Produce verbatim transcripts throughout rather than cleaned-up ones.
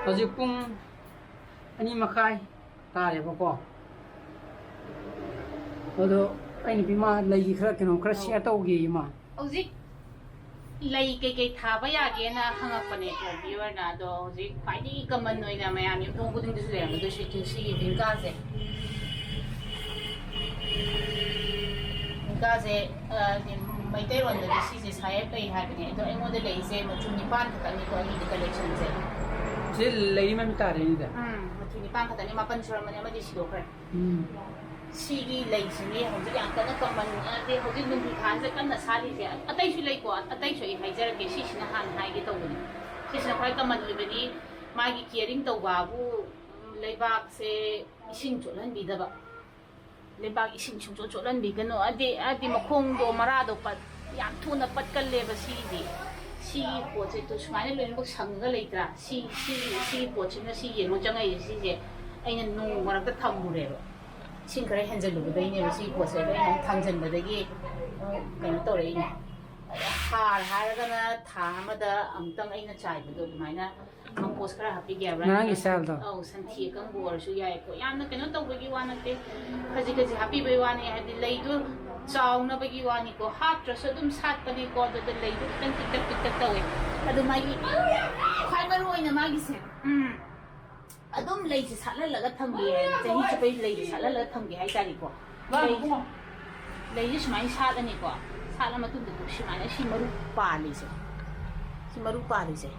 ꯍꯧꯖꯤꯛ ꯄꯨꯡ ꯑꯅꯤ ꯃꯈꯥꯏ ꯇꯥꯔꯦꯕꯀꯣ꯫ ꯑꯗꯣ ꯑꯩ ꯅꯨꯄꯤ ꯃꯥ ꯂꯩꯒꯤ ꯈꯔ ꯀꯩꯅꯣ ꯈꯔ ꯁꯤꯌꯔ ꯇꯧꯒꯦ ꯏꯃꯥ꯫ ꯍꯧꯖꯤꯛ ꯂꯩ ꯀꯩꯀꯩ ꯊꯥꯕ ꯌꯥꯒꯦꯅ ꯍꯪꯉꯛꯄꯅꯦ ꯚꯤꯌꯨꯋꯔꯅ꯫ ꯑꯗꯣ ꯍꯧꯖꯤꯛ ꯈ꯭ꯋꯥꯏꯗꯒꯤ ꯀꯃꯟ ꯑꯣꯏꯅ ꯃꯌꯥꯝ ꯌꯨꯝꯊꯣꯡ ꯈꯨꯗꯤꯡꯗꯁꯨ ꯂꯩꯔꯝꯒꯗꯣꯏꯁꯦ ꯇꯨꯜꯁꯤꯒꯤ ꯚꯤꯡꯀꯥꯁꯦ꯫ ꯚꯤꯡꯀꯥꯁꯦ, ꯑ, ꯃꯩꯇꯩꯔꯣꯟꯗꯗꯤ ꯁꯤꯁꯦ ꯁꯥꯌꯦꯞ ꯂꯩ ꯍꯥꯏꯕꯅꯦ꯫ ꯑꯗꯣ ꯑꯩꯉꯣꯟꯗ ꯂꯩꯔꯤꯁꯦ ꯃꯆꯨ ꯅꯤꯄꯥꯟ ꯈꯛꯇꯪꯅꯤꯀꯣ ꯑꯩꯒꯤ ꯀꯂꯦꯛꯁꯟꯁꯦ꯫ ꯁꯤ ꯂꯩꯔꯤ ꯃꯃꯤꯡ ꯇꯥꯔꯦꯅꯦ꯫ ꯎꯝ, ꯃꯆꯨ ꯅꯤꯄꯥꯟ ꯈꯛꯇꯅꯤ, ꯃꯥꯄꯟ ꯁꯨꯔꯝꯕꯅꯦ, ꯑꯃꯗꯤ ꯁꯤꯗꯣꯛꯈ꯭ꯔꯦ꯫ ꯎꯝ꯫ ꯁꯤꯒꯤ ꯂꯩꯁꯤꯅꯦ ꯍꯧꯖꯤꯛ ꯌꯥꯝ ꯀꯟꯅ ꯀꯃꯟ, ꯍꯥꯏꯗꯤ ꯍꯧꯖꯤꯛ ꯅꯣꯡꯖꯨ ꯊꯥꯁꯤꯗ ꯀꯟꯅ ꯁꯥꯠꯂꯤꯁꯦ꯫ ꯑꯇꯩꯁꯨ ꯂꯩꯀꯣ, ꯑꯇꯩꯁꯨ ꯑꯩ ꯍꯥꯏꯖꯔꯛꯀꯦ, ꯁꯤꯁꯤꯅ ꯍꯥꯟꯅ ꯍꯥꯏꯒꯦ ꯇꯧꯕꯅꯤ꯫ ꯁꯤꯁꯤꯅ ꯈ꯭ꯋꯥꯏ ꯀꯃꯟ ꯑꯣꯏꯕꯅꯤ꯫ ꯃꯥꯒꯤ ꯀꯤꯌꯔꯤꯡ ꯇꯧꯕ ꯍꯥꯏꯕꯨ, ꯎꯝ, ꯂꯩꯕꯥꯛꯁꯦ ꯏꯁꯤꯡ ꯆꯣꯠꯍꯟꯕꯤꯗꯕ, ꯂꯩꯕꯥꯛ ꯏꯁꯤꯡ ꯁꯨꯡꯆꯣꯠ ꯆꯣꯠꯍꯟꯕꯤꯒꯅꯨ꯫ ꯍꯥꯏꯗꯤ, ꯍꯥꯏꯗꯤ ꯃꯈꯣꯡꯗꯣ, ꯃꯔꯥꯗꯣ ꯄꯠ-, ꯌꯥꯝ ꯊꯨꯅ ꯄꯠꯀꯜꯂꯦꯕ ꯁꯤꯒꯤꯗꯤ꯫ ꯁꯤꯒꯤ ꯄꯣꯠꯁꯦ ꯇꯨ ꯁꯨꯃꯥꯏꯅ ꯂꯣꯏꯅꯃꯛ ꯁꯪꯉꯒ ꯂꯩꯇ꯭ꯔꯥ? ꯁꯤ, ꯁꯤ, ꯁꯤꯒꯤ ꯄꯣꯠꯁꯤꯅ ꯁꯤ ꯌꯦꯡꯉꯣ ꯆꯪꯉꯛꯏꯁꯦ, ꯁꯤꯁꯦ ꯑꯩꯅ ꯅꯣꯡ ꯃꯔꯛꯇ ꯊꯝꯃꯨꯔꯦꯕ꯫ ꯏꯁꯤꯡ ꯈꯔ ꯍꯦꯟꯖꯜꯂꯨꯕꯗꯩꯅꯦꯕ ꯁꯤꯒꯤ ꯄꯣꯠꯁꯦ ꯑꯩꯅ ꯑꯃꯨꯛ ꯊꯝꯖꯟꯕꯗꯒꯤ, ꯑ, ꯀꯩꯅꯣ ꯇꯧꯔꯛꯏꯅꯦ꯫ ꯍꯥꯔ ꯍꯥꯏꯔꯒꯅ ꯊꯥ ꯑꯃꯗ ꯑꯃꯨꯛꯇꯪ ꯑꯩꯅ ꯆꯥꯏꯕꯗꯣ ꯑꯗꯨꯃꯥꯏꯅ ꯀꯝꯄꯣꯁ ꯈꯔ ꯍꯥꯞꯄꯤꯒꯦ ꯍꯥꯏꯕ꯭ꯔꯥ? ꯉꯔꯥꯡꯒꯤ ꯁ꯭ꯇꯥꯏꯜꯗꯣ꯫ ꯑꯧ, ꯁꯟꯊꯤ ꯑꯀꯪꯕ ꯑꯣꯏꯔꯁꯨ ꯌꯥꯏꯀꯣ꯫ ꯌꯥꯝꯅ ꯀꯩꯅꯣ ꯇꯧꯕꯒꯤ ꯋꯥ ꯅꯠꯇꯦ, ꯈꯖꯤꯛ ꯈꯖꯤꯛ ꯍꯥꯞꯄꯤꯕꯒꯤ ꯋꯥꯅꯤ, ꯍꯥꯏꯗꯤ ꯂꯩꯗꯣ ꯆꯥꯎꯅꯕꯒꯤ ꯋꯥꯅꯤꯀꯣ꯫ ꯍꯥꯞꯇ꯭ꯔꯁꯨ ꯑꯗꯨꯝ ꯁꯥꯠꯄꯅꯤꯀꯣ, ꯑꯗꯨꯗ ꯂꯩꯗꯣ ꯈꯤꯇꯪ ꯄꯤꯛꯇꯛ ꯄꯤꯛꯇꯛ ꯇꯧꯋꯦ꯫ ꯑꯗꯣ ꯃꯥꯒꯤ ꯈ꯭ꯋꯥꯏ ꯃꯔꯨ ꯑꯣꯏꯅ ꯃꯥꯒꯤꯁꯦ, ꯎꯝ, ꯑꯗꯨꯝ ꯂꯩꯁꯦ ꯁꯥꯠꯍꯜꯂꯒ ꯊꯝꯒꯦ, ꯆꯍꯤ ꯆꯨꯞꯄꯩ ꯂꯩꯁꯦ ꯁꯥꯠꯍꯜꯂꯒ ꯊꯝꯒꯦ ꯍꯥꯏꯇꯥꯔꯦꯀꯣ꯫ ꯂꯩ-, ꯂꯩꯁꯦ ꯁꯨꯃꯥꯏꯅ ꯁꯥꯠꯂꯅꯤꯀꯣ꯫ ꯁꯥꯠꯂ ꯃꯇꯨꯡꯗ ꯁꯨꯃꯥꯏꯅ ꯁꯤ ꯃꯔꯨ ꯄꯥꯜꯂꯤꯁꯦ, ꯁꯤ ꯃꯔꯨ ꯄꯥꯜꯂꯤꯁꯦ,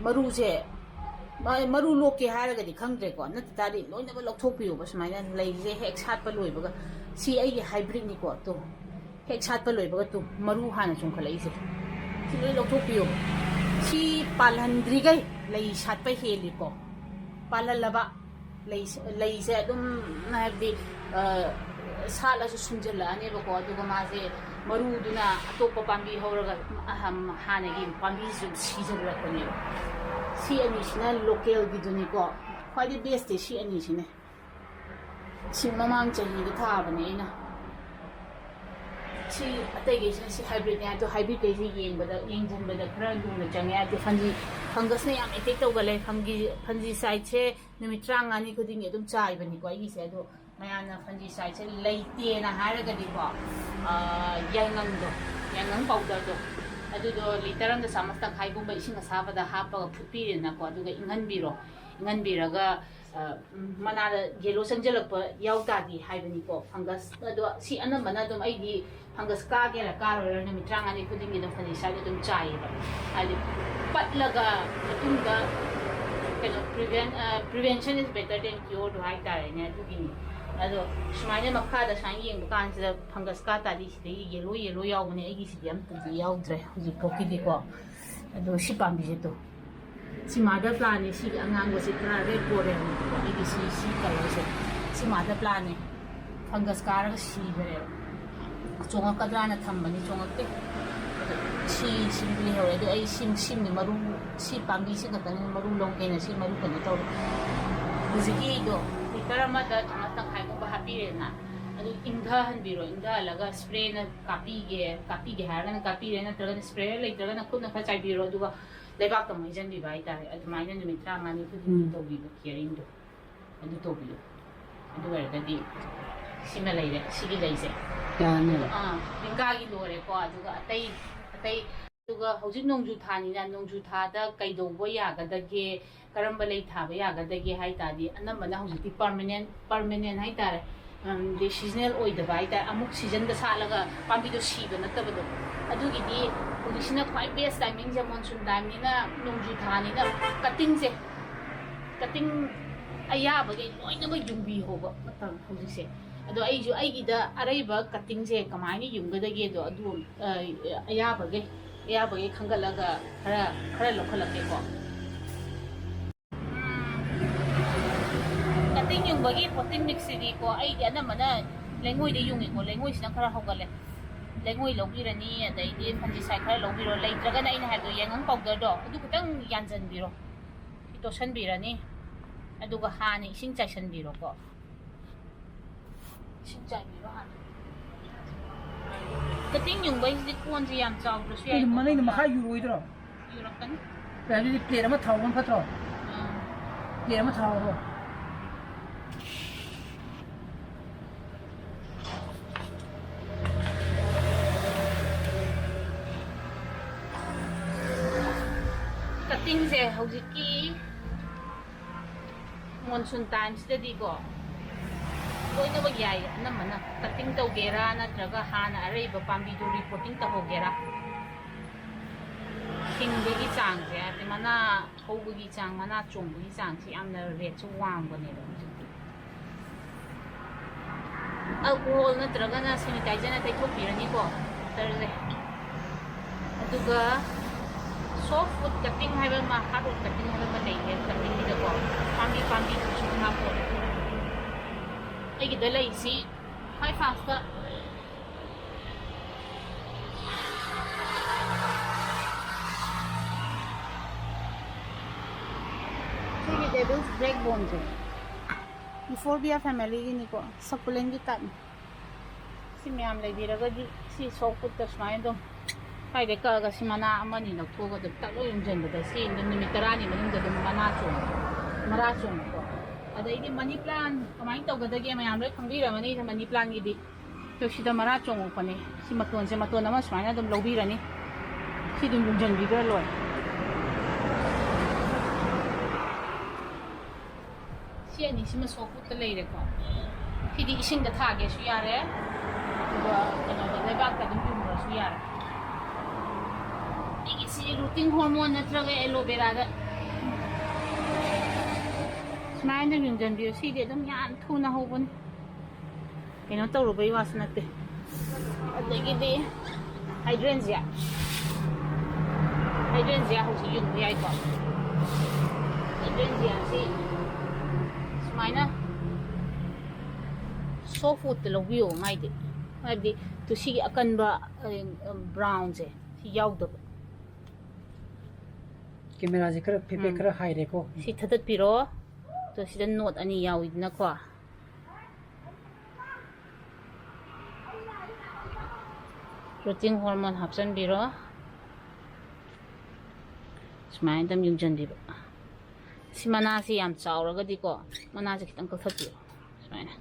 ꯃꯔꯨꯁꯦ, ꯃ-, ꯃꯔꯨ ꯂꯣꯛꯀꯦ ꯍꯥꯏꯔꯒꯗꯤ ꯈꯪꯗ꯭ꯔꯦꯀꯣ, ꯅꯠꯇ ꯇꯥꯔꯗꯤ ꯂꯣꯏꯅꯃꯛ ꯂꯧꯊꯣꯛꯄꯤꯌꯣꯕ꯫ ꯁꯨꯃꯥꯏꯅ ꯂꯩꯁꯦ ꯍꯦꯛ ꯁꯥꯠꯄ ꯂꯣꯏꯕꯒ, ꯁꯤ ꯑꯩꯒꯤ ꯍꯥꯏꯕ꯭ꯔꯤꯠꯅꯤꯀꯣ, ꯇꯣ, ꯍꯦꯛ ꯁꯥꯠꯄ ꯂꯣꯏꯕꯒ ꯇꯨ ꯃꯔꯨ ꯍꯥꯟꯅ ꯆꯣꯡꯈꯠꯂꯛꯏꯁꯦ, ꯁꯤ ꯂꯣꯏ ꯂꯧꯊꯣꯛꯄꯤꯌꯣ꯫ ꯁꯤ ꯄꯥꯜꯍꯟꯗ꯭ꯔꯤꯈꯩ ꯂꯩ ꯁꯥꯠꯄ ꯍꯦꯜꯂꯤꯀꯣ꯫ ꯄꯥꯜꯍꯜꯂꯕ ꯂꯩ-, ꯂꯩꯁꯦ ꯑꯗꯨꯝ, ꯍꯥꯏꯕꯗꯤ, ꯑ, ꯁꯥꯠꯂꯁꯨ ꯁꯨꯝꯖꯤꯜꯂꯛꯑꯅꯦꯕꯀꯣ, ꯑꯗꯨꯒ ꯃꯥꯁꯦ ꯃꯔꯨꯗꯨꯅ ꯑꯇꯣꯞꯄ ꯄꯥꯝꯕꯤ ꯍꯧꯔꯒ ꯑꯍꯝ-, ꯍꯥꯟꯅꯒꯤ ꯄꯥꯝꯕꯤꯁꯨ ꯁꯤꯖꯤꯜꯂꯛꯄꯅꯦꯕ꯫ ꯁꯤ ꯑꯅꯤꯁꯤꯅ ꯂꯣꯀꯦꯜꯒꯤꯗꯨꯅꯤꯀꯣ, ꯈ꯭ꯋꯥꯏꯗꯒꯤ ꯕꯦꯁꯇꯤ ꯁꯤ ꯑꯅꯤꯁꯤꯅꯦ꯫ ꯁꯤ ꯃꯃꯥꯡ ꯆꯍꯤꯗ ꯊꯥꯕꯅꯦ ꯑꯩꯅ꯫ ꯁꯤ ꯑꯇꯩꯈꯩꯁꯤꯅ ꯁꯤ ꯍꯥꯏꯕ꯭ꯔꯤꯠꯅꯦ ꯍꯥꯏꯗꯣ, ꯍꯥꯏꯕ꯭ꯔꯤꯠꯈꯩꯁꯤ ꯌꯦꯡꯕꯗ, ꯌꯦꯡꯁꯤꯟꯕꯗ ꯈꯔ ꯂꯨꯅ ꯆꯪꯉꯦ ꯍꯥꯏꯕꯗꯤ ꯐꯟꯖꯤ, ꯐꯪꯒꯁꯅ ꯌꯥꯝ ꯑꯦꯇꯦꯛ ꯇꯧꯒꯜꯂꯦ꯫ ꯐꯪꯒꯤ, ꯐꯟꯖꯤꯁꯥꯏꯠꯁꯦ ꯅꯨꯃꯤꯠ ꯇꯔꯥꯃꯉꯥꯅꯤ ꯈꯨꯗꯤꯡꯒꯤ ꯑꯗꯨꯝ ꯆꯥꯏꯕꯅꯤꯀꯣ ꯑꯩꯒꯤꯁꯦ꯫ ꯑꯗꯣ ꯃꯌꯥꯝꯅ ꯐꯟꯖꯤꯁꯥꯏꯠꯁꯦ ꯂꯩꯇꯦꯅ ꯍꯥꯏꯔꯒꯗꯤꯀꯣ, ꯑꯥ, ꯌꯥꯏꯉꯪꯗꯣ, ꯌꯥꯏꯉꯪ ꯄꯥꯎꯗꯔꯗꯣ, ꯑꯗꯨꯗꯣ ꯂꯤꯇꯔ ꯑꯃꯗ ꯆꯥꯃꯁ ꯇꯪꯈꯥꯏꯒꯨꯝꯕ ꯏꯁꯤꯡ ꯑꯁꯥꯕꯗ ꯍꯥꯞꯄꯒ ꯐꯨꯠꯄꯤꯔꯦꯗꯅꯀꯣ, ꯑꯗꯨꯒ ꯏꯪꯍꯟꯕꯤꯔꯣ꯫ ꯏꯪꯍꯟꯕꯤꯔꯒ, ꯑ, ꯎꯝ, ꯃꯅꯥꯗ ꯌꯦꯂꯣ ꯆꯪꯁꯤꯜꯂꯛꯄ ꯌꯥꯎ ꯇꯥꯔꯗꯤ ꯍꯥꯏꯕꯅꯤꯀꯣ, ꯐꯪꯒꯁ꯫ ꯑꯗꯣ ꯁꯤ ꯑꯅꯝꯕꯅ ꯑꯗꯨꯝ ꯑꯩꯗꯤ ꯐꯪꯒꯁ ꯀꯥꯒꯦꯔꯥ ꯀꯥꯔꯣꯏꯔꯥ ꯅꯨꯃꯤꯠ ꯇꯔꯥꯃꯉꯥꯅꯤ ꯈꯨꯗꯤꯡꯒꯤ ꯑꯗꯨꯝ ꯐꯪꯒꯤꯁꯥꯏꯗ ꯑꯗꯨꯝ ꯆꯥꯏꯌꯦꯕ꯫ ꯍꯥꯏꯗꯤ ꯄꯠꯂꯒ ꯃꯇꯨꯡꯗ ꯀꯩꯅꯣ, ꯄ꯭ꯔꯤꯚꯦꯟ-, ꯑ, prevention is better than cure ꯗꯣ ꯍꯥꯏꯇꯥꯔꯦꯅꯦ, ꯑꯗꯨꯒꯤꯅꯤ꯫ ꯑꯗꯣ ꯁꯨꯃꯥꯏꯅ ꯃꯈꯥꯗ ꯁꯨꯃꯥꯏꯅ ꯌꯦꯡꯕ ꯀꯥꯟꯁꯤꯗ ꯐꯪꯒꯁ ꯀꯥ ꯇꯥꯔꯗꯤ ꯁꯤꯗꯒꯤ ꯌꯦꯂꯣ ꯌꯦꯂꯣ ꯌꯥꯎꯕꯅꯦ, ꯑꯩꯒꯤꯁꯤꯗꯤ ꯑꯝꯇꯗꯤ ꯌꯥꯎꯗ꯭ꯔꯦ ꯍꯧꯖꯤꯛ ꯐꯥꯎꯒꯤꯗꯤꯀꯣ꯫ ꯑꯗꯣ ꯁꯤ ꯄꯥꯝꯕꯤꯁꯦ ꯇꯣ, ꯁꯤ ꯃꯥꯗꯔ ꯄ꯭ꯂꯥꯟꯅꯦ꯫ ꯁꯤꯒꯤ ꯑꯉꯥꯡꯕꯁꯦ ꯄꯨꯔꯥ ꯔꯦꯗ ꯒꯣꯔꯗꯦꯟꯅꯦꯕꯀꯣ꯫ ꯑꯩꯒꯤ ꯁꯤ, ꯁꯤ ꯀꯂꯔꯁꯦ, ꯁꯤ ꯃꯥꯗꯔ ꯄ꯭ꯂꯥꯟꯅꯦ꯫ ꯐꯪꯒꯁ ꯀꯥꯔꯒ ꯁꯤꯈ꯭ꯔꯦꯕ꯫ ꯆꯣꯡꯉꯛꯀꯗ꯭ꯔꯥꯅ ꯊꯝꯕꯅꯤ, ꯆꯣꯡꯉꯛꯇꯦ꯫ ꯑꯗꯣ ꯁꯤ, ꯁꯤꯗꯤ ꯂꯩꯍꯧꯔꯦ꯫ ꯑꯗꯣ ꯑꯩ ꯁꯤ, ꯁꯤꯃꯗꯤ ꯃꯔꯨ, ꯁꯤ ꯄꯥꯝꯕꯤꯁꯤ ꯈꯛꯇꯪ ꯃꯔꯨ ꯂꯧꯒꯦꯅ ꯁꯤ ꯃꯔꯨ ꯀꯩꯅꯣ ꯇꯧꯔꯦ꯫ ꯍꯧꯖꯤꯛꯀꯤꯗꯣ ꯂꯤꯇꯔ ꯑꯃꯗ ꯆꯥꯃꯁ ꯇꯪꯈꯥꯏꯒꯨꯝꯕ ꯍꯥꯞꯄꯤꯔꯦꯗꯅ, ꯑꯗꯨ ꯏꯪꯊꯍꯟꯕꯤꯔꯣ꯫ ꯏꯪꯊꯍꯜꯂꯒ ꯁ꯭ꯄ꯭ꯔꯦꯅ ꯀꯥꯞꯄꯤꯒꯦ, ꯀꯥꯞꯄꯤꯒꯦ ꯍꯥꯏꯔꯒꯅ ꯀꯥꯞꯄꯤꯔꯦ, ꯅꯠꯇ꯭ꯔꯒꯅ ꯁ꯭ꯄ꯭ꯔꯦꯌꯔ ꯂꯩꯇ꯭ꯔꯒꯅ ꯈꯨꯠꯅ ꯈꯔ ꯆꯥꯏꯕꯤꯔꯣ꯫ ꯑꯗꯨꯒ ꯂꯩꯕꯥꯛꯇ ꯑꯃꯨꯛ ꯍꯩꯖꯤꯟꯕꯤꯕ ꯍꯥꯏꯇꯥꯔꯦ꯫ ꯑꯗꯨꯃꯥꯏꯅ ꯅꯨꯃꯤꯠ ꯇꯔꯥꯃꯉꯥꯅꯤ ꯈꯨꯗꯤꯡꯒꯤ ꯎꯝ꯫ ꯇꯧꯕꯤꯕ, ꯀꯤꯌꯔꯤꯡꯗꯣ ꯑꯗꯨ ꯇꯧꯕꯤꯌꯨ꯫ ꯑꯗꯨ ꯑꯣꯏꯔꯒꯗꯤ ꯁꯤꯃ ꯂꯩꯔꯦ, ꯁꯤꯒꯤ ꯂꯩꯁꯦ꯫ ꯌꯥꯅꯤ꯫ ꯑꯥ, ꯚꯤꯡꯒꯥꯒꯤ ꯂꯣꯏꯔꯦꯀꯣ꯫ ꯑꯗꯨꯒ ꯑꯇꯩ, ꯑꯇꯩ, ꯑꯗꯨꯒ ꯍꯧꯖꯤꯛ ꯅꯣꯡꯖꯨ ꯊꯥꯅꯤꯅ, ꯅꯣꯡꯖꯨ ꯊꯥꯗ ꯀꯩꯗꯧꯕ ꯌꯥꯒꯗꯒꯦ, ꯀꯔꯝꯕ ꯂꯩ ꯊꯥꯕ ꯌꯥꯒꯗꯒꯦ ꯍꯥꯏ ꯇꯥꯔꯗꯤ, ꯑꯅꯝꯕꯅ ꯍꯧꯖꯤꯛꯇꯤ ꯄꯔꯃꯅꯦꯟ, ꯄꯔꯃꯅꯦꯟ ꯍꯥꯏ ꯇꯥꯔꯦ꯫ ꯑꯝ, ꯗꯤ ꯁꯤꯖꯅꯦꯜ ꯑꯣꯏꯗꯕ ꯍꯥꯏ ꯇꯥꯔꯦ, ꯑꯃꯨꯛ ꯁꯤꯖꯟꯗ ꯁꯥꯠꯂꯒ ꯄꯥꯝꯕꯤꯗꯣ ꯁꯤꯕ ꯅꯠꯇꯕꯗꯣ꯫ ꯑꯗꯨꯒꯤꯗꯤ ꯍꯧꯖꯤꯛꯁꯤꯅ ꯈ꯭ꯋꯥꯏ ꯕꯦꯁ ꯇꯥꯏꯃꯤꯡꯁꯦ, ꯃꯣꯟꯁꯨꯟ ꯇꯥꯏꯝꯅꯤꯅ, ꯅꯣꯡꯖꯨ ꯊꯥꯅꯤꯅ ꯀꯠꯇꯤꯡꯁꯦ, ꯀꯠꯇꯤꯡ ꯑꯌꯥꯕꯈꯩ ꯂꯣꯏꯅꯃꯛ ꯌꯨꯡꯕꯤꯍꯧꯕ ꯃꯇꯝ ꯍꯧꯖꯤꯛꯁꯦ꯫ ꯑꯗꯣ ꯑꯩꯁꯨ ꯑꯩꯒꯤꯗ ꯑꯔꯩꯕ ꯀꯠꯇꯤꯡꯁꯦ ꯀꯃꯥꯏꯅ ꯌꯨꯡꯒꯗꯒꯦꯗꯣ, ꯑꯗꯨ, ꯑ, ꯑꯌꯥꯕꯈꯩ, ꯑꯌꯥꯕꯈꯩ ꯈꯟꯒꯠꯂꯒ ꯈꯔ, ꯈꯔ ꯂꯧꯈꯠꯂꯛꯀꯦꯀꯣ꯫ ꯀꯠꯇꯤꯡ ꯌꯨꯡꯕꯒꯤ ꯄꯣꯠꯇꯤꯡ ꯃꯤꯛꯁꯁꯤꯗꯤꯀꯣ, ꯑꯩꯗꯤ ꯑꯅꯝꯕꯅ ꯂꯩꯉꯣꯏꯗ ꯌꯨꯡꯉꯤꯀꯣ, ꯂꯩꯉꯣꯏꯁꯤꯅ ꯈꯔ ꯍꯧꯒꯠꯂꯦ꯫ ꯂꯩꯉꯣꯏ ꯂꯧꯕꯤꯔꯅꯤ, ꯑꯗꯩꯗꯤ ꯐꯟꯖꯤꯁꯥꯏꯠ ꯈꯔ ꯂꯧꯕꯤꯔꯣ, ꯂꯩꯇ꯭ꯔꯒꯅ ꯑꯩꯅ ꯍꯥꯏꯕꯗꯣ, ꯌꯥꯏꯉꯪ ꯄꯥꯎꯗꯔꯗꯣ, ꯑꯗꯨ ꯈꯤꯇꯪ ꯌꯥꯟꯖꯟꯕꯤꯔꯣ, ꯁꯤ ꯇꯣꯠꯁꯟꯕꯤꯔꯅꯤ, ꯑꯗꯨꯒ ꯍꯥꯟꯅ ꯏꯁꯤꯡ ꯆꯥꯏꯁꯟꯕꯤꯔꯣꯀꯣ꯫ ꯏꯁꯤꯡ ꯆꯥꯏꯕꯤꯔꯣ ꯍꯥꯟꯅ꯫ ꯀꯇꯤꯡ ꯌꯨꯡꯕꯩꯁꯤꯗꯤ ꯀꯣꯟꯁꯦ ꯌꯥꯝ ꯆꯥꯎꯗ꯭ꯔꯁꯨ ꯌꯥꯏ꯫ ꯃꯅꯩꯅ ꯃꯈꯥ ꯌꯨꯔꯣꯏꯗ꯭ꯔꯣ? ꯌꯨꯔꯛꯀꯅꯤ꯫ ꯑꯦ, ꯑꯗꯨꯗꯤ ꯄ꯭ꯂꯦꯠ ꯑꯃ ꯊꯥꯎꯕꯅ ꯐꯠꯇ꯭ꯔꯣ? ꯑꯥ꯫ ꯄ꯭ꯂꯦꯠ ꯑꯃ ꯊꯥꯎꯔꯣ꯫ ꯀꯇꯤꯡꯁꯦ ꯍꯧꯖꯤꯛꯀꯤ ꯃꯣꯟꯁꯨꯟ ꯇꯥꯏꯝꯁꯤꯗꯗꯤꯀꯣ, ꯂꯣꯏꯅꯃꯛ ꯌꯥꯏ꯫ ꯑꯅꯝꯕꯅ ꯀꯇꯤꯡ ꯇꯧꯒꯦꯔꯥ, ꯅꯠꯇ꯭ꯔꯒ ꯍꯥꯟꯅ ꯑꯔꯩꯕ ꯄꯥꯝꯕꯤꯗꯨ ꯔꯤꯄꯣꯔꯇꯤꯡ ꯇꯧꯍꯧꯒꯦꯔꯥ, ꯍꯤꯡꯕꯒꯤ ꯆꯥꯡꯁꯦ, ꯍꯥꯏꯕꯗꯤ ꯃꯅꯥ ꯍꯧꯕꯒꯤ ꯆꯥꯡ, ꯃꯅꯥ ꯆꯣꯡꯕꯒꯤ ꯆꯥꯡꯁꯦ ꯌꯥꯝꯅ ꯔꯦꯠꯁꯨ ꯋꯥꯡꯕꯅꯦꯕ ꯍꯧꯖꯤꯛꯇꯤ꯫ ꯑꯜꯀꯣꯍꯣꯜ ꯅꯠꯇ꯭ꯔꯒꯅ ꯁꯦꯅꯤꯇꯥꯏꯖꯔꯅ ꯇꯩꯊꯣꯛꯄꯤꯔꯅꯤꯀꯣ ꯇꯔꯁꯦ꯫ ꯑꯗꯨꯒ soft wood cutting ꯍꯥꯏꯕ ꯑꯃ, hard wood cutting ꯍꯥꯏꯕ ꯑꯃ ꯂꯩꯌꯦ cuttingꯒꯤꯗꯀꯣ, ꯄꯥꯝꯕꯤ ꯄꯥꯝꯕꯤ ꯃꯈꯥ ꯄꯣꯜꯂꯦ꯫ ꯑꯩꯒꯤꯗ ꯂꯩꯔꯤꯁꯤ ꯈ꯭ꯋꯥꯏ ꯐꯥꯔꯁꯇ ꯁꯤꯒꯤ devil's backboneꯁꯦ Euphorbia familyꯒꯤꯅꯤꯀꯣ, succulentꯒꯤ typeꯅꯤ꯫ ꯁꯤ ꯃꯌꯥꯝ ꯂꯩꯕꯤꯔꯒꯗꯤ ꯁꯤ soft woodꯇ ꯁꯨꯃꯥꯏꯅ ꯑꯗꯨꯝ ꯁ꯭ꯋꯥꯏꯗꯩ ꯀꯛꯑꯒ ꯁꯤ ꯃꯅꯥ ꯑꯃꯅꯤ ꯂꯧꯊꯣꯛꯑꯒ ꯑꯗꯨꯝ ꯇꯛ ꯂꯣꯏ ꯌꯨꯡꯁꯤꯟꯕꯗ ꯁꯤ ꯑꯗꯨꯝ ꯅꯨꯃꯤꯠ ꯇꯔꯥꯅꯤ ꯃꯅꯨꯡꯗ ꯑꯗꯨꯝ ꯃꯅꯥ ꯆꯣꯡꯉꯦ, ꯃꯔꯥ ꯆꯣꯡꯉꯦꯀꯣ꯫ ꯑꯗꯩꯗꯤ money plant ꯀꯃꯥꯏꯅ ꯇꯧꯒꯗꯒꯦ ꯃꯌꯥꯝ ꯂꯣꯏ ꯈꯪꯕꯤꯔꯝꯃꯅꯤ money plantꯒꯤꯗꯤ꯫ ꯑꯗꯣ ꯁꯤꯗ ꯃꯔꯥ ꯆꯣꯡꯉꯛꯄꯅꯦ꯫ ꯁꯤ ꯃꯇꯣꯟꯁꯦ, ꯃꯇꯣꯟ ꯑꯃ ꯁꯨꯃꯥꯏꯅ ꯑꯗꯨꯝ ꯂꯧꯕꯤꯔꯅꯤ꯫ ꯁꯤ ꯑꯗꯨꯝ ꯌꯨꯡꯁꯤꯟꯕꯤꯈ꯭ꯔ ꯂꯣꯏꯔꯦ꯫ ꯁꯤ ꯑꯅꯤꯁꯤꯃ soft woodꯇ ꯂꯩꯔꯦꯀꯣ꯫ ꯁꯤꯗꯤ ꯏꯁꯤꯡꯗ ꯊꯥꯒꯦꯁꯨ ꯌꯥꯔꯦ, ꯑꯗꯨꯒ ꯀꯩꯅꯣꯗ, ꯂꯩꯕꯥꯛꯇ ꯑꯗꯨꯝ ꯌꯨꯡꯈ꯭ꯔꯁꯨ ꯌꯥꯔꯦ꯫ ꯑꯩꯒꯤꯁꯤ rooting hormone ꯅꯠꯇ꯭ꯔꯒ aloe veraꯗ ꯁꯨꯃꯥꯏꯅ ꯑꯗꯨꯝ ꯌꯨꯡꯁꯤꯟꯕꯤꯌꯨ꯫ ꯁꯤꯗꯤ ꯑꯗꯨꯝ ꯌꯥꯝ ꯊꯨꯅ ꯍꯧꯕꯅꯤ꯫ ꯀꯩꯅꯣ ꯇꯧꯔꯨꯕꯩ ꯋꯥꯁꯨ ꯅꯠꯇꯦ꯫ ꯑꯗꯒꯤꯗꯤ hydrangea, hydrangea ꯍꯧꯖꯤꯛ ꯌꯨꯡꯕ ꯌꯥꯏꯀꯣ꯫ Hydrangeaꯁꯤ ꯁꯨꯃꯥꯏꯅ soft woodꯇ ꯂꯧꯕꯤꯌꯣ ꯃꯥꯏꯗꯤ, ꯍꯥꯏꯕꯗꯤ ꯇꯨ ꯁꯤꯒꯤ ꯑꯀꯟꯕ, ꯑ, brownꯁꯦ ꯁꯤ ꯌꯥꯎꯗꯕ꯫ Cameraꯁꯦ ꯈꯔ ꯐꯦꯐꯦ ꯎꯝ꯫ ꯈꯔ ꯍꯥꯏꯔꯦꯀꯣ꯫ ꯁꯤ ꯊꯥꯗꯠꯄꯤꯔꯣ꯫ ꯑꯗꯣ ꯁꯤꯗ knot ꯑꯅꯤ ꯌꯥꯎꯋꯤꯗꯅꯀꯣ꯫ Growth hormone ꯍꯥꯞꯆꯤꯟꯕꯤꯔꯣ꯫ ꯁꯨꯃꯥꯏꯅ ꯑꯗꯨꯝ ꯌꯨꯡꯁꯤꯟꯕꯤꯕ꯫ ꯁꯤ ꯃꯅꯥꯁꯤ ꯌꯥꯝ ꯆꯥꯎꯔꯒꯗꯤꯀꯣ, ꯃꯅꯥꯁꯦ ꯈꯤꯇꯪ ꯀꯛꯊꯠꯄꯤꯌꯣ꯫ ꯁꯨꯃꯥꯏꯅ꯫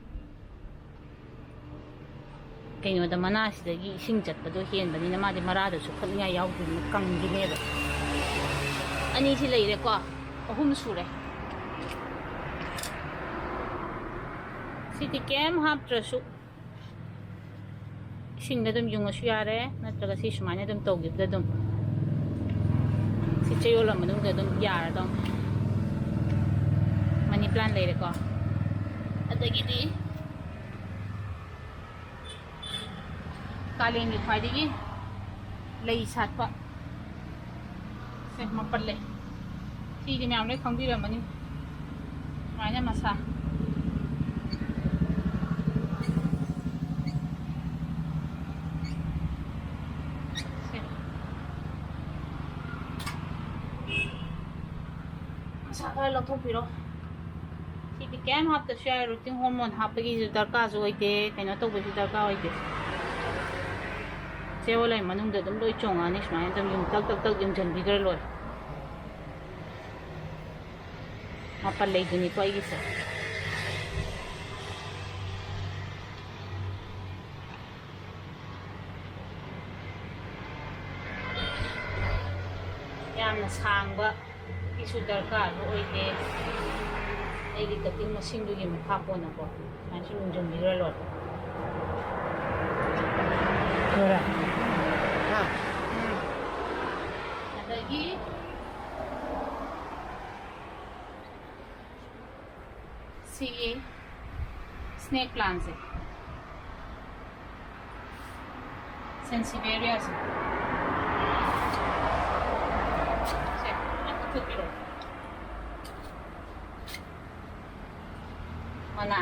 ꯀꯩꯅꯣꯗ, ꯃꯅꯥꯁꯤꯗꯒꯤ ꯏꯁꯤꯡ ꯆꯠꯄꯗꯣ ꯍꯦꯟꯕꯅꯤꯅ ꯃꯥꯗꯤ ꯃꯔꯥꯗꯁꯨ ꯈꯣꯠꯅꯤꯡꯉꯥꯏ ꯌꯥꯎꯗ꯭ꯔꯤꯕꯅꯤꯅ ꯀꯪꯈꯤꯅꯦꯕ꯫ ꯑꯅꯤꯁꯤ ꯂꯩꯔꯦꯀꯣ, ꯑꯍꯨꯝ ꯁꯨꯔꯦ꯫ ꯁꯤꯗꯤ ꯀꯩꯝ ꯍꯥꯞꯇ꯭ꯔꯁꯨ ꯏꯁꯤꯡꯗ ꯑꯗꯨꯝ ꯌꯨꯡꯉꯁꯨ ꯌꯥꯔꯦ, ꯅꯠꯇ꯭ꯔꯒ ꯁꯤ ꯁꯨꯃꯥꯏꯅ ꯑꯗꯨꯝ ꯇꯧꯈꯤꯕꯗ ꯑꯗꯨꯝ, ꯁꯤ ꯆꯌꯣꯜ ꯑꯃ ꯃꯅꯨꯡꯗ ꯑꯗꯨꯝ ꯌꯥꯔꯗꯧꯅꯦ꯫ ꯃꯅꯤ ꯄ꯭ꯂꯥꯟ ꯂꯩꯔꯦꯀꯣ, ꯑꯗꯒꯤꯗꯤ ꯀꯥꯂꯦꯟꯒꯤ ꯈ꯭ꯋꯥꯏꯗꯒꯤ ꯂꯩ ꯁꯥꯠꯄ ꯁꯦ, ꯃꯥꯄꯜ ꯂꯩ꯫ ꯁꯤꯗꯤ ꯃꯌꯥꯝ ꯂꯣꯏ ꯈꯪꯕꯤꯔꯝꯃꯅꯤ꯫ ꯁꯨꯃꯥꯏꯅ ꯃꯁꯥ꯫ ꯁꯦ꯫ ꯃꯁꯥ ꯈꯔ ꯂꯧꯊꯣꯛꯄꯤꯔꯣ꯫ ꯁꯤꯗꯤ ꯀꯩꯝ ꯍꯥꯞꯇꯁꯨ ꯌꯥꯏ, ꯔꯨꯇꯤꯟ ꯍꯣꯔꯃꯣꯟ ꯍꯥꯞꯄꯒꯤꯁꯨ ꯗꯔꯀꯥꯔꯁꯨ ꯑꯣꯏꯗꯦ, ꯀꯩꯅꯣ ꯇꯧꯕꯒꯤꯁꯨ ꯗꯔꯀꯥꯔ ꯑꯣꯏꯗꯦ꯫ ꯆꯦ ꯑꯣꯂꯥꯏ ꯃꯅꯨꯡꯗ ꯑꯗꯨꯝ ꯂꯣꯏ ꯆꯣꯡꯉꯛꯑꯅꯤ, ꯁꯨꯃꯥꯏꯅ ꯑꯗꯨꯝ ꯌꯨꯝ ꯇꯛ ꯇꯛ ꯇꯛ ꯌꯨꯡꯁꯤꯟꯕꯤꯈ꯭ꯔ ꯂꯣꯏꯔꯦ꯫ ꯃꯥꯄꯜ ꯂꯩꯗꯨꯅꯤꯀꯣ ꯑꯩꯒꯤꯁꯦ꯫ ꯌꯥꯝꯅ ꯁꯥꯡꯕ ꯀꯤꯁꯨ ꯗꯔꯀꯥꯔ ꯑꯣꯏꯗꯦ꯫ ꯑꯩꯒꯤ ꯀꯇꯤꯡ ꯃꯁꯤꯡꯗꯨꯒꯤ ꯃꯈꯥ ꯄꯣꯟꯅꯀꯣ, ꯁꯨꯃꯥꯏꯅ ꯁꯨꯝ ꯌꯨꯡꯁꯤꯟꯕꯤꯈ꯭ꯔ ꯂꯣꯏꯔꯦ꯫ ꯂꯣꯏꯔꯦ? ꯍꯥ? ꯎꯝ꯫ ꯑꯗꯒꯤ ꯁꯤꯒꯤ ꯁ꯭ꯅꯦꯛ ꯄ꯭ꯂꯥꯟꯁꯦ, ꯁꯦꯟꯁꯤꯕꯦꯔꯤꯌꯥꯁꯦ, ꯁꯦ, ꯌꯥꯝ ꯀꯛꯊꯠꯄꯤꯔꯣ꯫ ꯃꯅꯥ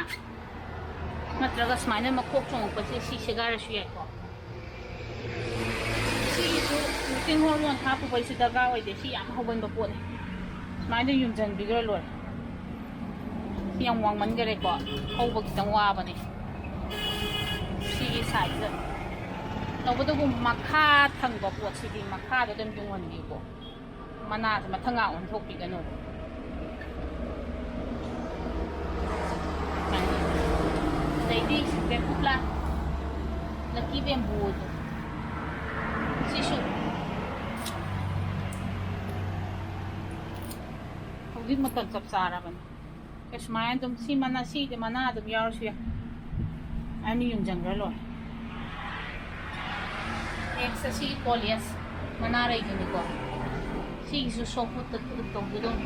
ꯅꯠꯇ꯭ꯔꯒ ꯁꯨꯃꯥꯏꯅ ꯃꯈꯣꯛ ꯆꯣꯡꯉꯛꯄꯁꯦ, ꯁꯤ ꯁꯦꯒꯥꯏꯔꯁꯨ ꯌꯥꯏꯀꯣ꯫ ꯁꯤꯒꯤꯁꯨ ꯔꯨꯇꯤꯟ ꯍꯣꯔꯃꯣꯟ ꯍꯥꯞꯄꯨꯕꯩꯁꯨ ꯗꯔꯀꯥꯔ ꯑꯣꯏꯗꯦ, ꯁꯤ ꯌꯥꯝ ꯍꯧꯒꯟꯕ ꯄꯣꯠꯅꯤ꯫ ꯁꯨꯃꯥꯏꯅ ꯌꯨꯝꯁꯤꯟꯕꯤꯈ꯭ꯔ ꯂꯣꯏꯔꯦ꯫ ꯁꯤ ꯌꯥꯝ ꯋꯥꯡꯃꯟꯈꯔꯦꯀꯣ, ꯍꯧꯕ ꯈꯤꯇꯪ ꯋꯥꯕꯅꯦ꯫ ꯁꯤꯒꯤ ꯁꯥꯏꯖꯇ ꯇꯧꯕꯇꯕꯨ ꯃꯈꯥ ꯊꯪꯕ ꯄꯣꯠꯁꯤꯗꯤ ꯃꯈꯥꯗ ꯑꯗꯨꯝ ꯌꯨꯡꯍꯟꯕꯤꯌꯨꯀꯣ꯫ ꯃꯅꯥꯁꯦ ꯃꯊꯪꯒ ꯑꯣꯟꯊꯣꯛꯄꯤꯒꯅꯨ꯫ ꯑꯗꯩꯗꯤ bamboo plant, lucky bamboo ꯑꯗꯣ, ꯁꯤꯁꯨ ꯍꯧꯖꯤꯛ ꯃꯇꯝ ꯆꯞ ꯆꯥꯔꯕꯅꯤ꯫ ꯑꯦ, ꯁꯨꯃꯥꯏꯅ ꯑꯗꯨꯝ ꯁꯤ ꯃꯅꯥ, ꯁꯤꯗꯤ ꯃꯅꯥ ꯑꯗꯨꯝ ꯌꯥꯎꯔꯁꯨ ꯌꯥꯏ꯫ ꯑꯅꯤ ꯌꯨꯡꯁꯤꯟꯈ꯭ꯔ ꯂꯣꯏꯔꯦ꯫ Next ꯑꯁꯤꯒꯤ coleus ꯃꯅꯥꯔꯩꯗꯨꯅꯤꯀꯣ꯫ ꯁꯤꯒꯤꯁꯨ soft woodꯇ ꯇꯧꯕꯤꯗꯧꯅꯤ꯫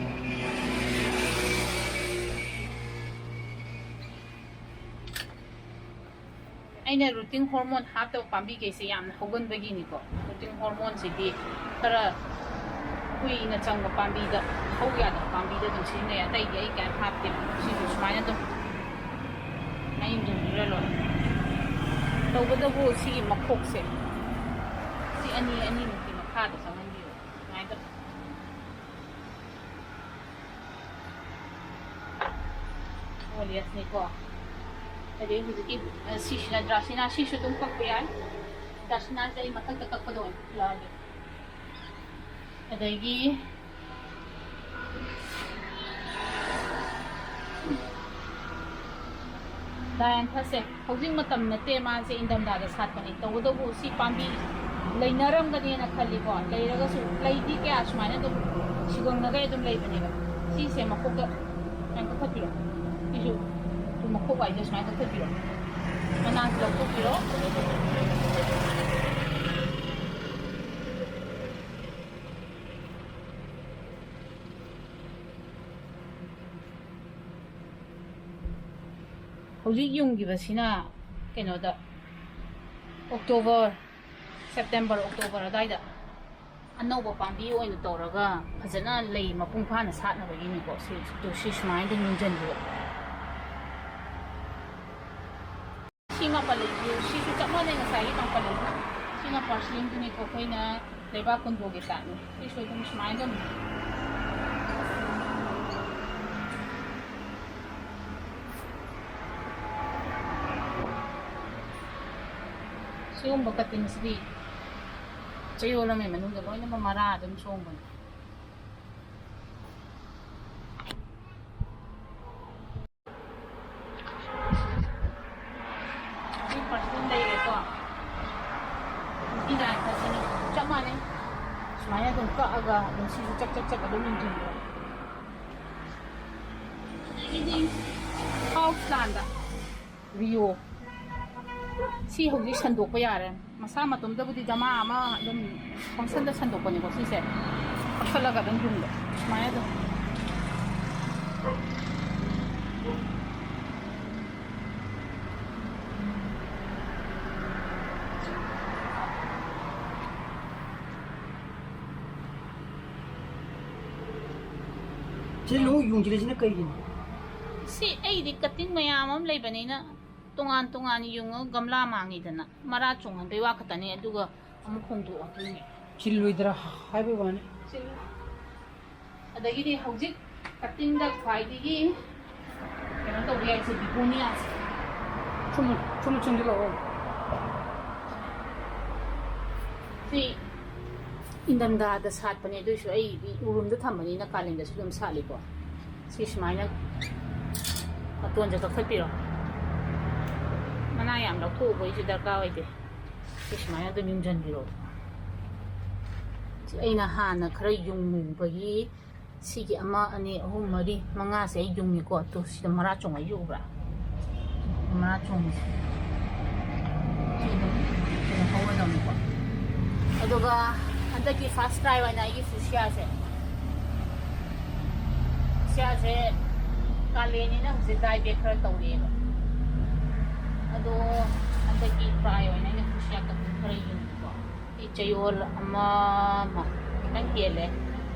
ꯑꯩꯅ rooting hormone ꯍꯥꯞꯇꯕ ꯄꯥꯝꯕꯤꯈꯩꯁꯦ ꯌꯥꯝꯅ ꯍꯧꯒꯟꯕꯒꯤꯅꯤꯀꯣ꯫ Rooting hormoneꯁꯤꯗꯤ ꯈꯔ ꯀꯨꯏꯅ ꯆꯪꯕ ꯄꯥꯝꯕꯤꯗ, ꯍꯧ ꯌꯥꯗꯕ ꯄꯥꯝꯕꯤꯗ ꯑꯗꯨꯝ ꯁꯤꯖꯤꯟꯅꯩ, ꯑꯇꯩꯗꯤ ꯑꯩ ꯀꯌꯥꯝ ꯍꯥꯞꯇꯦ꯫ ꯁꯤꯁꯨ ꯁꯨꯃꯥꯏꯅ ꯑꯗꯨꯝ ꯃꯌꯨꯝꯗ ꯍꯨꯟꯕꯤꯔ ꯂꯣꯏꯔꯦ꯫ ꯇꯧꯕꯇꯕꯨ ꯁꯤꯒꯤ ꯃꯈꯣꯛꯁꯦ, ꯁꯤ ꯑꯅꯤ ꯑꯅꯤꯃꯨꯛꯀꯤ ꯃꯈꯥꯗ ꯆꯪꯍꯟꯕꯤꯌꯨ꯫ ꯁꯨꯃꯥꯏꯅ ꯇꯧ-, coleusꯅꯤꯀꯣ꯫ ꯑꯗꯩ ꯍꯧꯖꯤꯛꯀꯤ, ꯑ, ꯁꯤꯁꯤꯅ dracaena, ꯁꯤꯁꯨ ꯑꯗꯨꯝ ꯀꯛꯄ ꯌꯥꯏ꯫ Dracaenaꯁꯦ ꯑꯩ ꯃꯊꯛꯇ ꯀꯛꯄꯗ ꯑꯣꯏꯅ ꯄꯨꯜꯂꯛꯑꯒꯦ꯫ ꯑꯗꯒꯤ dianthusꯁꯦ ꯍꯧꯖꯤꯛ ꯃꯇꯝ ꯅꯠꯇꯦ, ꯃꯥꯁꯦ ꯏꯪꯊꯝꯊꯥꯗ ꯁꯥꯠꯄꯅꯤ꯫ ꯇꯧꯕꯇꯕꯨ ꯁꯤ ꯄꯥꯝꯕꯤ ꯂꯩꯅꯔꯝꯒꯅꯦꯅ ꯈꯜꯂꯤꯀꯣ꯫ ꯂꯩꯔꯒꯁꯨ ꯂꯩꯗꯤ ꯀꯌꯥ ꯁꯨꯃꯥꯏꯅ ꯑꯗꯨꯝ ꯁꯤꯒꯪꯅꯈꯩ ꯑꯗꯨꯝ ꯂꯩꯕꯅꯦꯕ꯫ ꯁꯤꯁꯦ ꯃꯈꯣꯛꯇ ꯁꯨꯃꯥꯏꯅ ꯀꯛꯊꯠꯄꯤꯔꯣ꯫ ꯁꯤꯁꯨ ꯃꯈꯣꯛ ꯋꯥꯏꯗ ꯁꯨꯃꯥꯏꯅ ꯀꯛꯊꯠꯄꯤꯔꯣ꯫ ꯃꯅꯥꯁꯤ ꯂꯧꯊꯣꯛꯄꯤꯔꯣ꯫ ꯍꯧꯖꯤꯛ ꯌꯨꯡꯈꯤꯕꯁꯤꯅ ꯀꯩꯅꯣꯗ, October, September, October ꯑꯗꯨꯋꯥꯏꯗ ꯑꯅꯧꯕ ꯄꯥꯝꯕꯤ ꯑꯣꯏꯅ ꯇꯧꯔꯒ ꯐꯖꯅ ꯂꯩ ꯃꯄꯨꯡ ꯐꯥꯅ ꯁꯥꯠꯅꯕꯒꯤꯅꯤꯀꯣ꯫ ꯁꯤ, ꯁꯤ ꯁꯨꯃꯥꯏꯅ ꯑꯗꯨꯝ ꯌꯨꯡꯁꯤꯟꯕꯤꯔꯣ꯫ ꯁꯤ ꯃꯥꯄꯜ ꯂꯩꯕꯤꯌꯨ꯫ ꯁꯤꯁꯨ ꯆꯞ ꯃꯥꯟꯅꯩ ꯉꯁꯥꯏꯒꯤ ꯃꯥꯄꯜ ꯂꯩꯕ꯫ ꯁꯤꯅ parsleyꯗꯨꯅꯤꯀꯣ, ꯑꯩꯈꯣꯏꯅ ꯂꯩꯕꯥꯛ ꯀꯨꯟꯗꯣꯒꯤ typeꯅꯤ꯫ ꯁꯤꯁꯨ ꯑꯗꯨꯝ ꯁꯨꯃꯥꯏꯅ ꯑꯗꯨꯝ ꯁꯤꯒꯨꯝꯕ ꯀꯠꯇꯤꯡꯁꯤꯗꯤ ꯆꯌꯣꯜ ꯑꯃꯒꯤ ꯃꯅꯨꯡꯗ ꯂꯣꯏꯅꯃꯛ ꯃꯔꯥ ꯑꯗꯨꯝ ꯆꯣꯡꯕꯅꯤ꯫ ꯁꯤ ꯄꯔꯐ꯭ꯌꯨꯝ ꯂꯩꯔꯦꯀꯣ꯫ ꯅꯨꯄꯤ ꯅꯥꯏ ꯈꯛꯇꯅꯤ꯫ ꯆꯞ ꯃꯥꯟꯅꯩ꯫ ꯁꯨꯃꯥꯏꯅ ꯑꯗꯨꯝ ꯀꯛꯑꯒ ꯑꯗꯨꯝ ꯁꯤꯁꯨ ꯆꯛ ꯆꯛ ꯆꯛ ꯑꯗꯨꯝ ꯌꯨꯡꯁꯤꯟꯕ꯫ ꯑꯗꯒꯤꯗꯤ ꯍꯥꯎꯁ ꯄ꯭ꯂꯥꯟꯗ ꯔꯤꯌꯣ꯫ ꯁꯤ ꯍꯧꯖꯤꯛ ꯁꯟꯗꯣꯛꯄ ꯌꯥꯔꯦ꯫ ꯃꯁꯥ ꯃꯇꯣꯝꯗꯕꯨꯗꯤ ꯗꯃꯥ ꯑꯃ ꯑꯗꯨꯝ ꯐꯪꯁꯟꯗ ꯁꯟꯗꯣꯛꯄꯅꯤꯀꯣ ꯁꯤꯁꯦ꯫ ꯀꯛꯊꯠꯂꯒ ꯑꯗꯨꯝ ꯌꯨꯡꯕ꯫ ꯁꯨꯃꯥꯏꯅ ꯑꯗꯨꯝ꯫ ꯁꯤ ꯂꯣꯏ ꯌꯨꯡꯁꯤꯜꯂꯤꯁꯤꯅ ꯀꯩꯒꯤꯅꯣ? ꯁꯤ ꯑꯩꯗꯤ ꯀꯠꯇꯤꯡ ꯃꯌꯥꯝ ꯑꯃ ꯂꯩꯕꯅꯤꯅ ꯇꯣꯉꯥꯟ ꯇꯣꯉꯥꯟ ꯌꯨꯡꯉꯒ ꯒꯝꯂꯥ ꯃꯥꯡꯉꯤꯗꯅ, ꯃꯔꯥ ꯆꯣꯡꯍꯟꯕꯩ ꯋꯥ ꯈꯛꯇꯅꯤ, ꯑꯗꯨꯒ ꯑꯃꯨꯛ ꯍꯣꯡꯗꯣꯛꯑꯗꯣꯏꯅꯦ꯫ ꯆꯤꯜꯂꯣꯏꯗ꯭ꯔꯥ ꯍꯥꯏꯕꯩ ꯋꯥꯅꯤ꯫ ꯆꯤꯜꯂꯨ꯫ ꯑꯗꯒꯤꯗꯤ ꯍꯧꯖꯤꯛ ꯀꯠꯇꯤꯡꯗ ꯈ꯭ꯋꯥꯏꯗꯒꯤ ꯀꯩꯅꯣ ꯇꯧꯕ ꯌꯥꯏꯁꯦ ꯕꯤꯒꯣꯅꯤꯌꯥꯁꯦ꯫ ꯁꯨꯝ, ꯁꯨꯝ ꯆꯪꯁꯤꯜꯂꯛꯑꯣ꯫ ꯁꯤ ꯏꯪꯊꯝꯊꯥꯗ ꯁꯥꯠꯄꯅꯦ, ꯑꯗꯨꯏꯁꯨ ꯑꯩꯗꯤ ꯎꯔꯨꯝꯗ ꯊꯝꯕꯅꯤꯅ ꯀꯥꯂꯦꯟꯗꯁꯨ ꯑꯗꯨꯝ ꯁꯥꯠꯂꯤꯀꯣ꯫ ꯁꯤ ꯁꯨꯃꯥꯏꯅ ꯃꯇꯣꯟꯁꯦ ꯀꯛꯊꯠꯄꯤꯔꯣ꯫ ꯃꯅꯥ ꯌꯥꯝ ꯂꯧꯊꯣꯛꯎꯕꯩꯁꯨ ꯗꯔꯀꯥꯔ ꯑꯣꯏꯗꯦ꯫ ꯁꯤ ꯁꯨꯃꯥꯏꯅ ꯑꯗꯨꯝ ꯌꯨꯡꯁꯤꯟꯕꯤꯔꯣ꯫ ꯁꯤ ꯑꯩꯅ ꯍꯥꯟꯅ ꯈꯔ ꯌꯨꯡꯉꯨꯕꯒꯤ ꯁꯤꯒꯤ ꯑꯃ, ꯑꯅꯤ, ꯑꯍꯨꯝ, ꯃꯔꯤ, ꯃꯉꯥꯁꯦ ꯑꯩ ꯌꯨꯡꯉꯤꯀꯣ꯫ ꯑꯗꯣ ꯁꯤꯗ ꯃꯔꯥ ꯆꯣꯡꯉꯛꯏꯁꯦ ꯎꯕ꯭ꯔꯥ? ꯃꯔꯥ ꯆꯣꯡꯉꯤꯁꯦ꯫ ꯁꯤ ꯑꯗꯨꯝ ꯀꯩꯅꯣ ꯍꯧꯔꯗꯧꯅꯤꯀꯣ꯫ ꯑꯗꯨꯒ ꯍꯟꯗꯛꯀꯤ ꯐꯥꯔꯁ ꯇ꯭ꯔꯥꯏ ꯑꯣꯏꯅ ꯑꯩꯒꯤ ꯐꯨꯁꯤꯌꯥꯁꯦ, ꯐꯨꯁꯤꯌꯥꯁꯦ ꯀꯥꯂꯦꯟꯅꯤꯅ ꯍꯧꯖꯤꯛ ꯗꯥꯏ ꯕꯦꯛ ꯈꯔ ꯇꯧꯔꯤꯑꯕ꯫ ꯑꯗꯣ ꯍꯟꯗꯛꯀꯤ ꯇ꯭ꯔꯥꯏ ꯑꯣꯏꯅ ꯑꯩꯅ ꯐꯨꯁꯤꯌꯥ ꯀꯠꯇꯤꯡ ꯈꯔ ꯌꯨꯡꯉꯤꯀꯣ꯫ ꯁꯤ ꯆꯌꯣꯜ ꯑꯃ, ꯑꯃ ꯈꯤꯇꯪ ꯍꯦꯜꯂꯦ꯫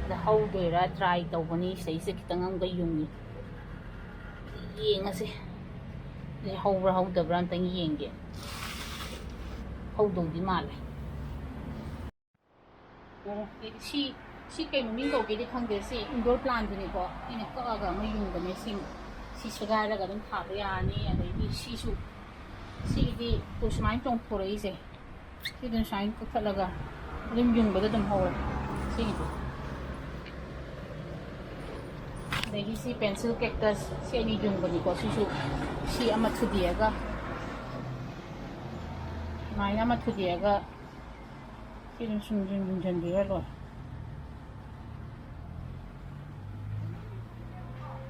ꯑꯗ ꯍꯧꯗꯣꯏꯔꯥ ꯇ꯭ꯔꯥꯏ ꯇꯧꯕꯅꯤ꯫ ꯁꯤꯗꯩꯁꯤꯗ ꯈꯤꯇꯪ ꯑꯃꯒ ꯌꯨꯡꯉꯤ꯫ ꯌꯦꯡꯉꯁꯦ꯫ ꯁꯤ ꯍꯧꯕ꯭ꯔꯥ ꯍꯧꯗꯕ꯭ꯔꯥ ꯑꯝꯇꯪ ꯌꯦꯡꯒꯦ꯫ ꯍꯧꯗꯧꯗꯤ ꯃꯥꯜꯂꯦ꯫ ꯑꯣ, ꯁꯤ, ꯁꯤ ꯀꯩ ꯃꯃꯤꯡ ꯀꯧꯒꯦꯗꯤ ꯈꯪꯗꯦ꯫ ꯁꯤ ꯏꯟꯗꯣꯔ ꯄ꯭ꯂꯥꯟꯗꯨꯅꯤꯀꯣ꯫ ꯑꯩꯅ ꯀꯛꯑꯒ ꯑꯃ ꯌꯨꯡꯕꯅꯦ꯫ ꯁꯤ, ꯁꯤ ꯁꯦꯒꯥꯏꯔꯒ ꯑꯗꯨꯝ ꯊꯥꯕ ꯌꯥꯔꯅꯤ꯫ ꯑꯗꯩꯗꯤ ꯁꯤꯁꯨ, ꯁꯤꯒꯤꯗꯤ ꯁꯨꯃꯥꯏꯅ ꯆꯣꯡꯊꯣꯔꯛꯏꯁꯦ꯫ ꯁꯤ ꯑꯗꯨꯝ ꯁꯨꯃꯥꯏꯅ ꯀꯛꯊꯠꯂꯒ ꯑꯗꯨꯝ ꯌꯨꯡꯕꯗ ꯑꯗꯨꯝ ꯍꯧꯔꯦ꯫ ꯁꯤꯒꯤꯁꯦ꯫ ꯑꯗꯒꯤ ꯁꯤ pencil cactus, ꯁꯤ ꯑꯅꯤ ꯌꯨꯡꯕꯅꯤꯀꯣ꯫ ꯁꯤꯁꯨ ꯁꯤ ꯑꯃ ꯊꯨꯗꯦꯛꯑꯒ, ꯁꯨꯃꯥꯏꯅ ꯑꯃ ꯊꯨꯗꯦꯛꯑꯒ ꯁꯤ ꯑꯗꯨꯝ ꯁꯨꯝ ꯁꯨꯝ ꯌꯨꯡꯁꯤꯟꯕꯤꯔ ꯂꯣꯏꯔꯦ꯫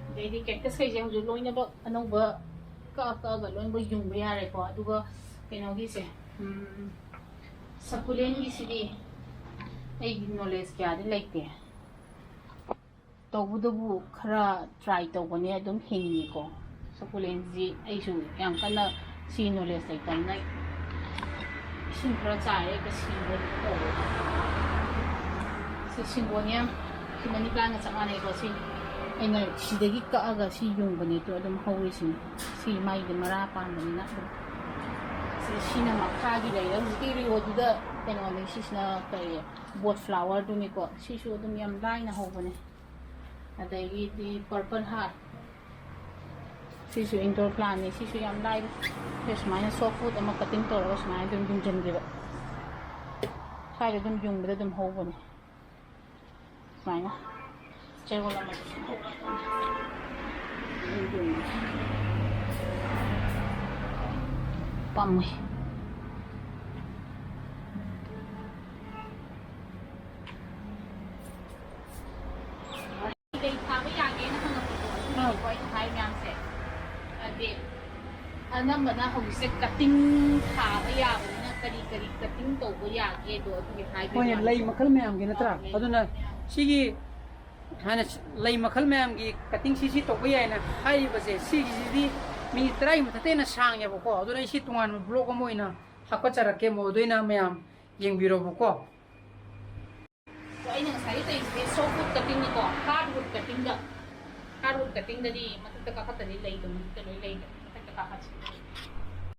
ꯑꯗꯩꯗꯤ cactus ꯈꯩꯁꯦ ꯍꯧꯖꯤꯛ ꯂꯣꯏꯅꯃꯛ ꯑꯅꯧꯕ ꯀꯛꯑ ꯀꯛꯑꯒ ꯂꯣꯏꯅꯃꯛ ꯌꯨꯡꯕ ꯌꯥꯔꯦꯀꯣ꯫ ꯑꯗꯨꯒ ꯀꯩꯅꯣꯒꯤꯁꯦ, ꯎꯝ, succulent ꯒꯤꯁꯤꯗꯤ ꯑꯩꯒꯤ knowledge ꯀꯌꯥꯗꯤ ꯂꯩꯇꯦ꯫ ꯇꯧꯕꯇꯕꯨ ꯈꯔ try ꯇꯧꯕꯅꯦ, ꯑꯗꯨꯝ ꯍꯤꯡꯉꯤꯀꯣ꯫ Succulent ꯁꯤ ꯑꯩꯁꯨ ꯌꯥꯝ ꯀꯟꯅ ꯁꯤ knowledge ꯂꯩꯇꯕꯅ ꯏꯁꯤꯡ ꯈꯔ ꯆꯥꯏꯔꯦ, ꯍꯦꯛꯇ ꯁꯤꯕ ꯇꯧꯋꯦ꯫ ꯁꯤ syngonium, ꯁꯤ money plant ꯒ ꯆꯞ ꯃꯥꯟꯅꯩꯀꯣ꯫ ꯁꯤ ꯑꯩꯅ ꯁꯤꯗꯒꯤ ꯀꯛꯑꯒ ꯁꯤ ꯌꯨꯡꯕꯅꯦ, ꯑꯗꯣ ꯑꯗꯨꯝ ꯍꯧꯔꯤꯁꯤꯅꯤ꯫ ꯁꯤ ꯃꯥꯏꯗꯤ ꯃꯔꯥ ꯄꯥꯟꯕꯅꯤꯅ ꯑꯗꯨꯝ꯫ ꯁꯤ, ꯁꯤꯅ ꯃꯈꯥꯒꯤ ꯂꯩꯔꯦ꯫ ꯍꯧꯖꯤꯛꯀꯤ Rio ꯗꯨꯗ ꯀꯩꯅꯣꯅꯤ, ꯁꯤꯁꯤꯅ ꯀꯔꯤ, bot flower ꯗꯨꯅꯤꯀꯣ꯫ ꯁꯤꯁꯨ ꯑꯗꯨꯝ ꯌꯥꯝ ꯂꯥꯏꯅ ꯍꯧꯕꯅꯦ꯫ ꯑꯗꯒꯤꯗꯤ purple heart, ꯁꯤꯁꯨ indoor plant ꯅꯤ꯫ ꯁꯤꯁꯨ ꯌꯥꯝ ꯂꯥꯏꯕ꯫ ꯁꯤ ꯁꯨꯃꯥꯏꯅ soft wood ꯑꯃ cutting ꯇꯧꯔꯒ ꯁꯨꯃꯥꯏꯅ ꯑꯗꯨꯝ ꯌꯨꯡꯁꯤꯟꯈꯤꯕ꯫ ꯁ꯭ꯋꯥꯏꯗ ꯑꯗꯨꯝ ꯌꯨꯡꯕꯗ ꯑꯗꯨꯝ ꯍꯧꯕꯅꯦ꯫ ꯁꯨꯃꯥꯏꯅ ꯆꯦꯔꯣꯜ ꯑꯃ ꯄꯥꯝꯃꯨꯏ꯫ ꯂꯩ ꯊꯥꯕ ꯌꯥꯒꯦꯅ ꯍꯪꯉꯛꯄꯗꯣ, ꯑꯗꯨꯒꯤꯅꯤꯀꯣ ꯑꯩꯅ ꯍꯥꯏ ꯃꯌꯥꯝꯁꯦ꯫ ꯍꯥꯏꯗꯤ ꯑꯅꯝꯕꯅ ꯍꯧꯖꯤꯛꯁꯦ cutting ꯊꯥꯕ ꯌꯥꯕꯅꯤꯅ ꯀꯔꯤ ꯀꯔꯤ cutting ꯇꯧꯕ ꯌꯥꯒꯦꯗꯣ ꯑꯗꯨꯒꯤ ꯍꯥꯏꯕ ꯍꯣꯏꯅꯦ, ꯋꯥꯅꯤ꯫ ꯂꯩ ꯃꯈꯜ ꯃꯌꯥꯝꯒꯤ ꯅꯠꯇ꯭ꯔꯥ? ꯑꯥ, ꯂꯩ ꯑꯗꯨꯅ ꯃꯌꯥꯝ꯫ ꯁꯤꯒꯤ ꯍꯥꯏꯅ ꯂꯩ ꯃꯈꯜ ꯃꯌꯥꯝꯒꯤ cutting ꯁꯤ ꯁꯤ ꯇꯧꯕ ꯌꯥꯏꯅ ꯍꯥꯏꯔꯤꯕꯁꯦ, ꯁꯤꯒꯤꯁꯤꯗꯤ minute ꯇꯔꯥꯒꯤ ꯃꯊꯛꯇ ꯍꯦꯟꯅ ꯁꯥꯡꯉꯦꯕꯀꯣ꯫ ꯑꯗꯨꯅ ꯑꯩ ꯁꯤ ꯇꯣꯉꯥꯟꯕ vlog ꯑꯃ ꯑꯣꯏꯅ ꯍꯥꯞꯀꯠꯆꯔꯛꯀꯦ, ꯃꯗꯨꯗ ꯑꯣꯏꯅ ꯃꯌꯥꯝ ꯌꯦꯡꯕꯤꯔꯣꯕꯀꯣ꯫ ꯑꯗꯣ ꯑꯩꯅ ꯉꯁꯥꯏꯒꯤ ꯇꯧꯔꯤꯁꯤꯗꯤ soft wood cutting ꯅꯤꯀꯣ, hard wood cutting ꯗ, hard wood cutting ꯗꯗꯤ ꯃꯊꯛꯇ ꯀꯥꯈꯠꯇꯗꯤ ꯂꯩꯗꯣ ꯃꯊꯛꯇ ꯂꯣꯏ ꯂꯩꯗꯣ꯫